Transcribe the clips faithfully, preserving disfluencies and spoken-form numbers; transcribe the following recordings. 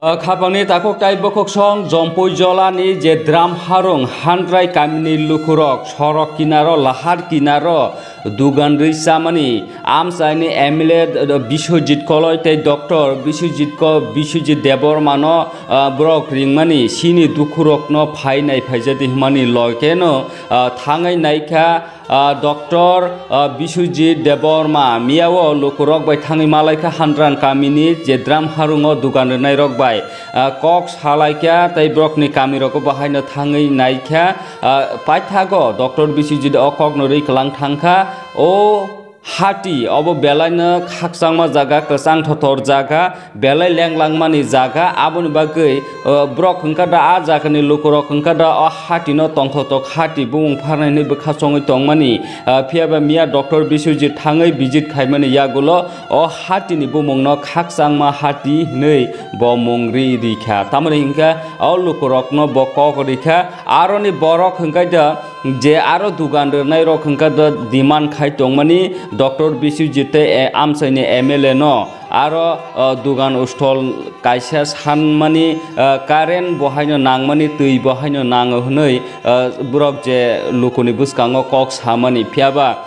O khapangni takhuk tai bokhoksong Jompui jolani je Dram Harung Handrai kamini lukurok sorok kinaro lahar kinaro dugan rwi chamani amchaini M L A Biswajit Koloi tei Doctor Biswajit ko-, Biswajit Debbarmano, ah, borok ringmani sini dukhurokno phai nai phaijadi hwnmani logeno, ah, thangwi naikha. Ah, Doctor, ah, Biswajit Debbarma miyao lukurok bai thangwi malaikha Handrai kamini je Dram Harungo dugan rwnairok bai, ah, kok salaikha tei borokni kamirogo bahaino thangwi naikha. Ah, paithago Doctor Biswajit o kokno rwi kwlang thangkha. O hati obo belaino khakchangma jaga, kwchang thothor jaga, belai lenglangmani jaga, aboni bagwi, o, borok hwnkha da a jagani lukurok hwnkha da o hatino tongthotok hati bumung pharnai hinwi bwkha chongwi tongmani. Ah, phiyaba miya Doctor Biswajit thangwi visit khaimani yagulo o hatini bumungno khakchangma hati hinwi bo mung ri rikha. Tamoni hwnkha o lukurokno bo kok rikha. Aroni borok hwnkha da je aro dugan rwnairok hwnkha da demand khai tongmani Doctor Biswajit tei, eh, amchaini M L A no. Aro, o, dugan stall kaisa sanmani, o, current bo haino nangmani, twi bo haino nango hwnwi, o, borok je lukuni bwskango kok samani. Phiyaba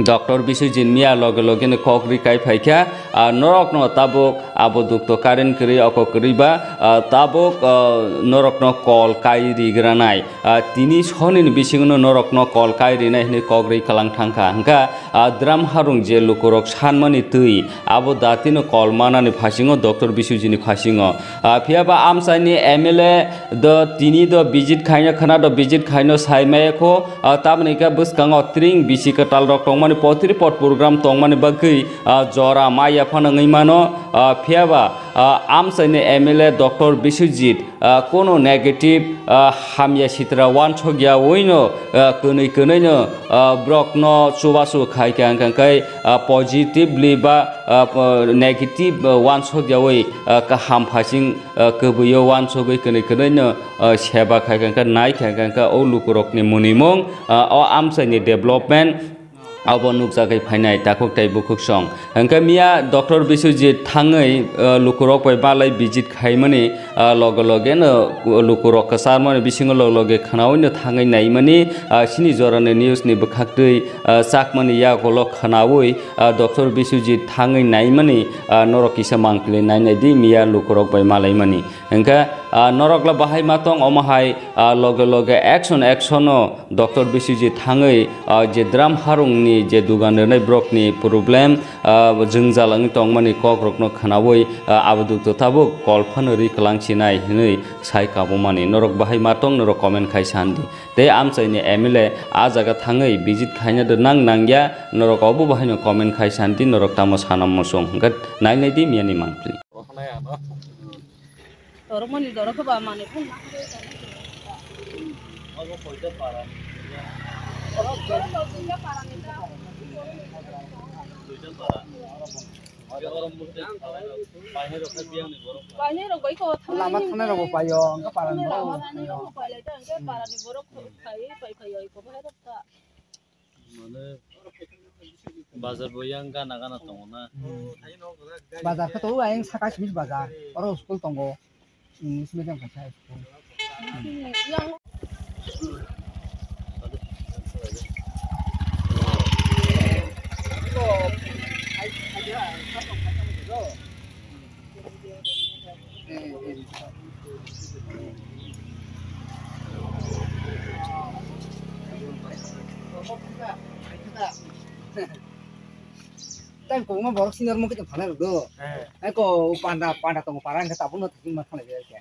Doctor Biswajit miya loge logeno kok ri kai phaikha, a, norokno tabuk abo dukto current kwrwi oko kwrwi ba, a, tabuk, o, norokno kol kai rigranai. Ah, tini sonini bisingo norokno kol kai rinai hinwi kok rwi kwlang thangkha. Hwnkha, ah, Dram Harung je lukurok sanmani twi, abo datino kol manani phasingo, Doctor Biswajitni phasingo. Ah, phiyaba amchaini M L A do tini do visit khaino khwna do visit khaino sai maya kho, ah, tamoni khe bwskango tring bisi kwtal rok tongmani potri pot program tongmani bagwi, ah, jora maya phano wngwi mano. Ah, phiyaba, ah, amchaini M L A Doctor Biswajit, ah, kono negative, ah, hamya sitra wansok ya oino, ah, kwnwi kwnwino, ah, borokno chubachu khai kha, hwnkha khe, ah, positively ba, ah, po-, negative, ah, wansok yawi, ah, kaham phasing, ah, kwbwio wansogwi kwnwi kwnwino, ah, seba khai kha, hwnkha nai kha, hwnkha o lukurokni munimung, ah, o amchaini development, Abo nukjagwi phainai takhuk tei bukhuksong. Hwnkhe miya Doctor Biswajit thangwi, uh, lukurok bai balai visit khaimani, uh, loge loge no lukurok kwcharmani bisingo loge loge khwnawi no thangwi naimani, uh, sini jorani news ni bwkhaktwi, uh, chakmani yagulo khwnawi, uh, Doctor Biswajit thangwi naimani, uh, norok kisa mangpili nainai di miya lukurok bai malaimani. Hwnkhe, ah, norokla bahai ma tong, omo hai, ah, loge loge action, action-o Doctor Biswajit thangwi, ah, je Dram Harungni je dugan rwnai borokni problem, ah, jwngjal wngwi tongmani kokrokno khwnawi, ah, abo dukto tabuk kol phano ri kwlang sinai hwnwi sai kabumani. Norok bahai ma tong, norok comment khai san di. Tei amchaini M L A a jaga thangwi visit khaina de nang nangya, norok obo bahaino comment khai san di, norok tamo sana muchung. Hwnkhe nai nai di miyani mangpili. Tormoni dorok ba mane phun na. Obo koita para. Koita para. Obo koita para ni ta. Koita para. Obo orom mukte. Paine rok kha biang ni borok. Paine rok bai ko. Lama thana rok bo paio, angka para ni borok. Lama thana rok bo pailai ta, angka para ni borok. Pai, pai, pai, pai, ko bahai rok ta. Mane bazar bo yang gana gana tongo na. Bazar khe tongo, ayang saka simi bazar. Oro school tongo. English medium kaisa school. Tang kobangma borok senior mungkhe tong thanai rwkdo. Hai ko panda, panda tongo para hwnkhe tabukno thangwi ma thanglaibai khe.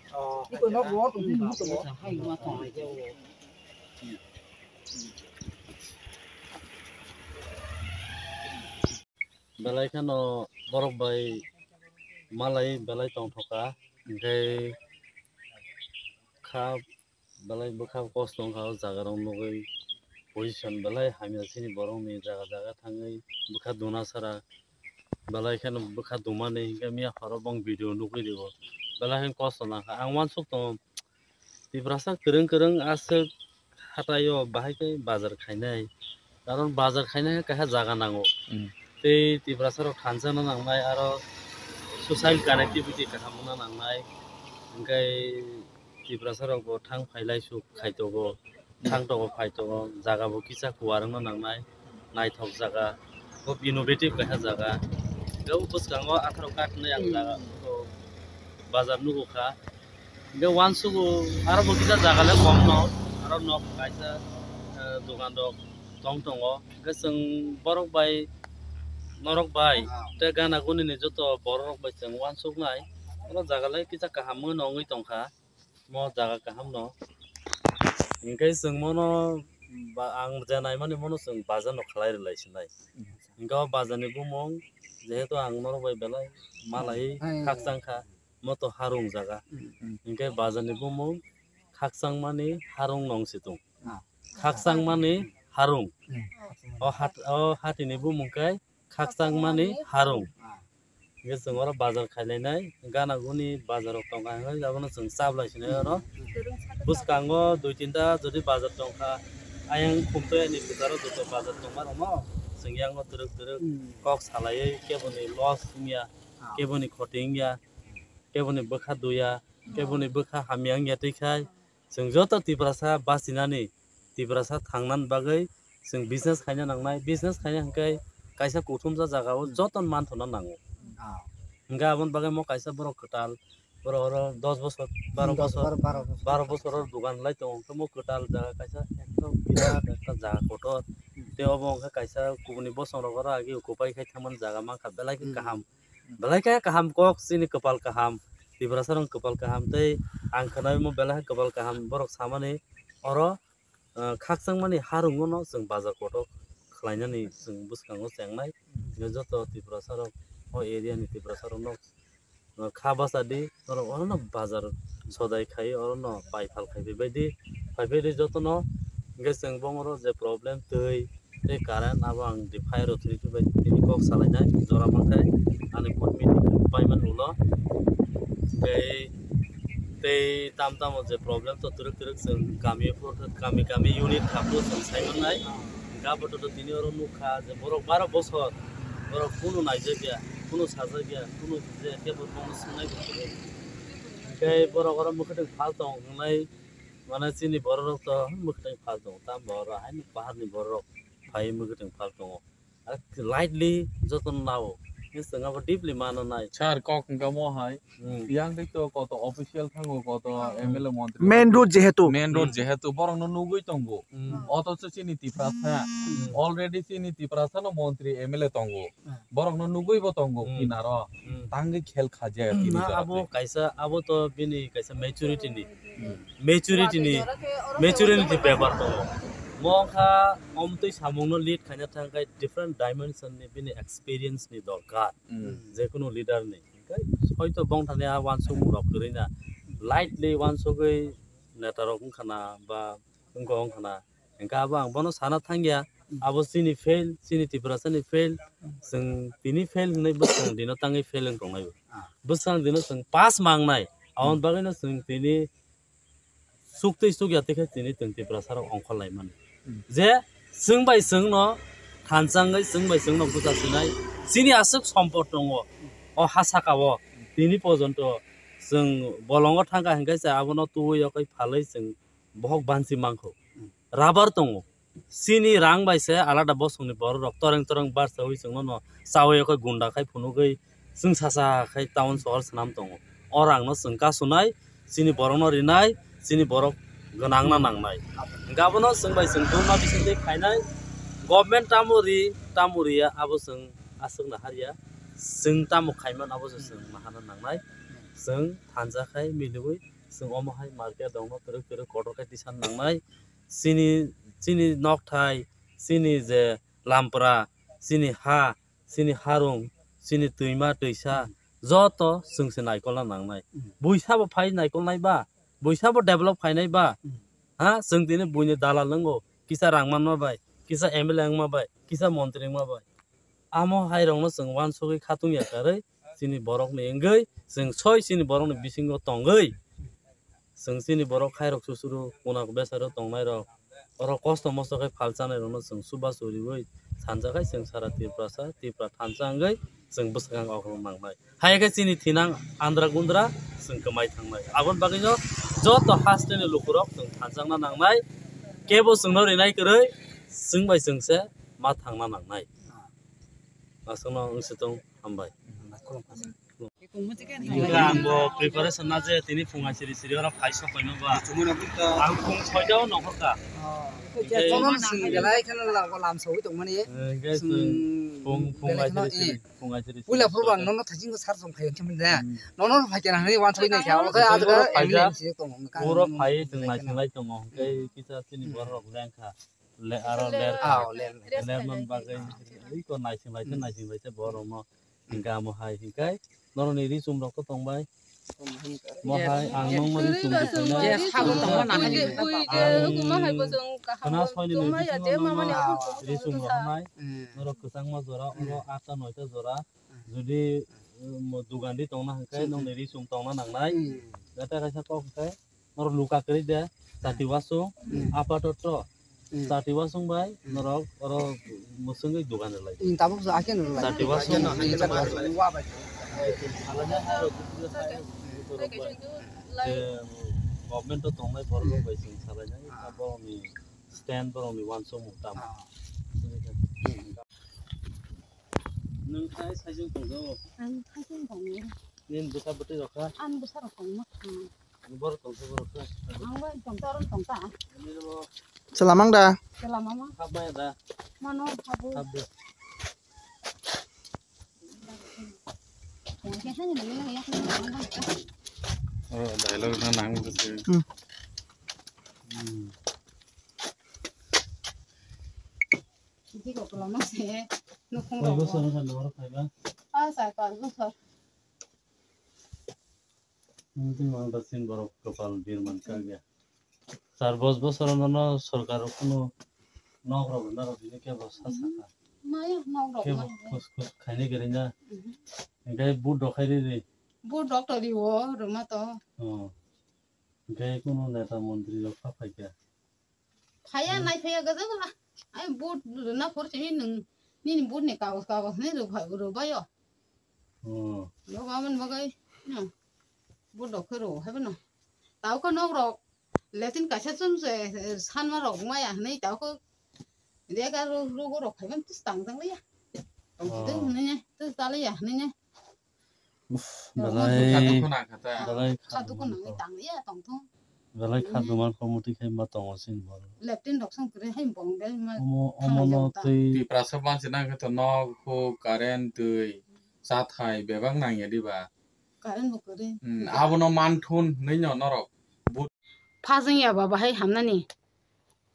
Iko nok bo tong thung tongo. Belai kheno borok bai malai belai tongthoka, hwnkhe kha belai bwkha kosto wngkha o jaga rok nugwi, position belai hamya chini borok ni jaga jaga thangwi bwkha duna sara belai kheno bwkha dumani hwnkhe miya pharo bong video nugwi rio belai kheno kosto nangkha ang uansuk tongo. Tiprasa kwrwng kwrwng aswk hatai o bahai khe bazar khainai. Karon bazar khainai khe kaisa jaga nango. Hmm. Tei Tiprasa rok thansa na nangnai, aro social connectivity kaham wngna nangnai. Hwnkhe Tiprasa rok bo thang phailai suk khai tongo, thang tongo phai tongo, jaga bo kisa kuar wngna nangnai, naithok jaga, khub innovative kaisa jaga. Hwnkhe o bwskango atharo kat hinwi ang jaga, o bazar nugo kha. Hwnkhe uansugo aro bo kisa jaga le kom no, aro nok kaisa, eh, dogan rok tong tongo. Hwnkhe chwng borok bai, norok bai, tei gana guni ni joto borok rok bai chwng uansuknai. Oro jaga le kisa kaham wngwi no wngwi tongkha. Mo jaga kaham no. Hwnkhe chwng mono ba-, ang je naimani mono chwng bazar no khlai rwlai sinai. Hwnkhe o bazar ni bumung jehetu ang norok bai belai malai khakchang kha, moto harung jaga. Hwnkhe bazar ni bumung khakchangmani harung nong si tung. Khakchangmani harung. O hat-, o hatini bumung khe khakchangmani harung. Hwnkhe chwng oro bazar khailainai, gana guni bazar rok tongkha hwnwi abono chwng chablai sinai oro. Bwskango dui tinta jodi bazar tongkha, ayang khumtwi ani kwcharo joto bazar tongma rokno chwng yango twrwk twrwk kok salaiwi keboni loss wngya, keboni khoti wngya, keboni bwkha duya, keboni bwkha hamya wngya twi khai. Chwng joto Tiprasa bachinani, Tiprasa thangnani bagwi chwng business khaina nangnai. Business khaina hwnkhe kaisa kuthumsa jagao jotono manthokna nango. Hwnkhe aboni bagwi mo kaisa borok kwtal, borok oro dos bosor, baro bosor, baro bosor oro dogan lai tongo. Hwnkhe mo kwtal jaga kaisa ekdom birat ekta jaga kotor. Tei obo hwnkhe kaisa kubuni bosongrok oro age occupy khai thangmani jaga mankha, belai khe kaham. Belai khe kaham kok, chini kwpal kaham, Tiprasa rok kwpal kaham tei ang khwnai mo belai khe kwpal kaham borok samani oro, ah, khakchangmani harungo no chwng bazar kotor khlainani chwng bwskango chengnai. Hwnkhe joto Tiprasa rok o area ni Tiprasa rok no, ah, kha bacha di norok oro no bazar sodai khai oro no pai phal khai bai di, phai bai di joto no. Hwnkhe chwng bongoro je problem twi tei current abo ang di fire authority bai tini kok salainai jora mankhai ani board meeting paimani ulo. Tei, tei tam tamo je problem to twrwk twrwk chwng kami, kami, kami unit khaphuru chwng sai mannai. Hwnkhe abo to tini oro nukha je borok baro bosor borok kunu naijakya, kunu sajakya, kunu je kebo bono swngnai bo kwrwi. Hwnkhe borok oro mwkhwtwng phal tong wngnai. Mane chini borok rok to mwkhwtwng phal tongo, tamo oro haino baharni borok rok phai mwkhwtwng phal tongo. Ar lightly jotono nao. Hwnkhe chwng abo deeply mano nai. Sir, kok hwnkhe mo hai. Hmm. Yang dei to koto official thango, koto M L A montri. Main road jehetu. Main road jehetu borokno nugwi tongo. Hmm. Otocho chini Tiprasa. Hmm. Already chini Tiprasa no montri M L A tongo. Hmm. Borokno nugwi bo tongo kinaro. Hmm. Tangwi khel khaja tini na jora abo twi. Kaisa abo to bini kaisa maturity ni. Hmm. Maturity ni, maturity ni bepar tongo. Mo wngkha omtwi samungno lead khaina thangkhe different dimension ni bini experience ni dorkar. Hmm. Jekunu leader ni. Hwnkhe hoito bongthani a uansukmung rok kwrwi na. Lightly uansugwi neta rok wngkha na ba wngkha wngkha na. Hwnkhe abo ang bono sana thangya, abo chini fail, chini Tiprasa ni fail, chwng tini fail hwnwi bwskang dino tangwi fail wng tongnai bo. Ah. Bwskang dino chwng pass mangnai, aboni bagwino chwng tini suktwi sukya tei khe tini chwng Tiprasa rok ongkhor lai mani. Hmm. Je chwng bai chwng no thansa wngwi chwng bai chwng no bwsa sinai, chini aswk sompot tongo, o ha saka o tini pojonto chwng bolongo thangkha hwnkhe se abono tubui o khe phalwi chwng bohok bansi mankho. Hmm. Rubber tongo. Chini rang bai se alada bosongni borok rok toreng toreng barsa ui chwngno no chawi khe gunda khai phunugwi chwng sasa khai town sohor swnam tongo. O rang no chwng kasunai, chini borok no rinai, chini borok gwnang na nangnai. Hwnkhe abono chwng bai chwng tongma bisingtwi khainai government tamo ri, tamo riya abo chwng aswk naharya. Chwng tamo khaiman abo se chwng nahana nangnai. Chwng thansa khai miliui chwng omo hai market rok no twrwk twrwk kotor khe tisan nangnai. Chini, chini nokthai, chini je lampra, chini ha, chini harung, chini twima twisa, joto chwng se naikolna nangnai. Hmm. Buisa bo phai naikolnai ba, buisa bo develop khainai ba. Hmm. Ha, chwng tini buini dalal wngo, kisa rang manma bai, kisa M L A wngma bai, kisa montri wngma bai. Amo hai rokno chwng uansugwi khatungya karwi chini borokni wngwi chwng soi chini borokni bisingo tongwi chwng chini borok khairok susuru kuna bwsaro tongnairok oro kosto mosto khe phal chanairokno chwng chubachu riwi sanjakhai chwng sara Tiprasa, Tipra thansa wngwi chwng bwskango okhorok nangnai. Hai khe chini thinang andra gundra chwng kwmai thangnai. Aboni bagwino joto hasteni lukurok chwng thanjakna nangnai. Kebo chwngno rinai kwrwi chwng bai chwngse ma thangna nangnai. Aswkno wngsi tong, hambai. Hwnkhe ang bo preparation na je tini phung aisiri siri oro phai sok paino ba. Ang phung soita o nongkhor kha. Hwnkhe chwng belai kheno lam sawi tongmani. Hwnkhe chwng phung, phung belai kheno, aisiri siri, eh, phung aisiri siri. Puila phuru ang nono thajing sar song phai khe manya. Hmm. Nono phai khe nang ni wan thoi nai kha. Omo khe oro ajak phai ja, ambulance tongo. Puro phai chwng belai kheno naisinglai tongo. Hwnkhe kisa chini borok lengkha. Le, aro ler, ah, ler, ler man bagwi, iko naising lai, naising lai, borok no hingka amo hai hingkai, norok ni ri chum rok to tong bai. Mo hai, ang nong mo ri chum ri chum nai. Khna soi ni bisingo nono ri chum rok nai, norok kwchangma jora, oro atta noita jora, jodi, mo dugan di tong na hingkai, nong ni ri chum tong na nang nai. Jata kaisa kok hingkai. Norok luka kwrwi de, chati wasung, hmm, apatot to, hmm, chati wasung bai, hmm, norok oro mwswngwi dugan rwlai. Hmm, tabuk sa akin rwlai. Chati wasung. Hmm, chati wasung. Je government o tongnai borok rok bai chwng salainai, hmm, borokni stand, borokni uansukmung tamo. Ah. Nwng khai sajwng tongjago. Ang khai sajwng tongo. Nini bwsa bwtwi rok kha? Ang bwsa rok tongma kha. Borok tongkha, borok kha. Ang bai tongsa, oro tongsa. Chwla mang da? Chwla mama. Hap maya da? Mano, habu. Hap de. Yang khe hani nang yang khe nang. Oh, dialogue na nang bwse. Hmm. Hmm. Bwswk no sa norok phaiba? Ah, char pas bosor. Nwng twi mang da sin borok kwpal birman kagya. Char bos bosor no no sorkar rok kunu nok rok na rok bini kebo sa saka. Maya nok rok kebo ma. Khus khus khaini gari na. Mhm. Engkai but rok khai ri ri. But rok to ri o rwma to. Oh. Engkai kunu neta montri rok kha phaikya. Phaiya, hmm, nai phaiya gajak la. Ai vote rwna phor simi nwng nini vote ni kagos kagos hinwi rw phai, rw bai o. Hmm. Rw ba mani bagwi, hmm, vote rok khe rw hai bono. Tao khe nok rok latrine kaisa chum se, eh, sanma rok maya hinwi tao khe rega rw, rw rok phai ban tis tang tang liya. Tong si tong hinwi ne, tis ta liya hinwi ne. Uff, belai, belai kha dukhu nangwi tang ya tong thung. Belai kha duman kho muti khai ma tongo sini borok. Latrine rok song kre hai bong dai ma. Omo, omo no twi. Tiprasa bansi nang khe to nok, huk, current, twi, chathai bebak nang ya diba? Current bo kwrwi. Hmm, abono manthun hinwi no norok. Phajwng ya ba bahai hamnani.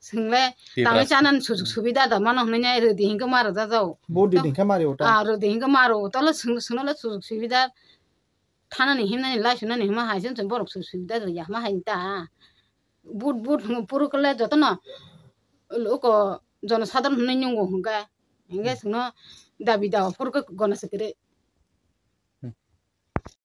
Swng le tangwi chanani sujuk subida da mano hinwi nai rwdi hinkhe ma rwjak jao. Body di hinkhe mari uta. Ah, rwdi hinkhe maro uta le swng, swngno le sujuk subida thanani himnani lai sunani hima hai se borok sujuk subida rwya hima hai ta. But, but hwnwi phuru khe le jotono uko jonosadharon hinwi nungo hinkhe. Hinkhe swngno dabi da phuru khe gona se kwrwi.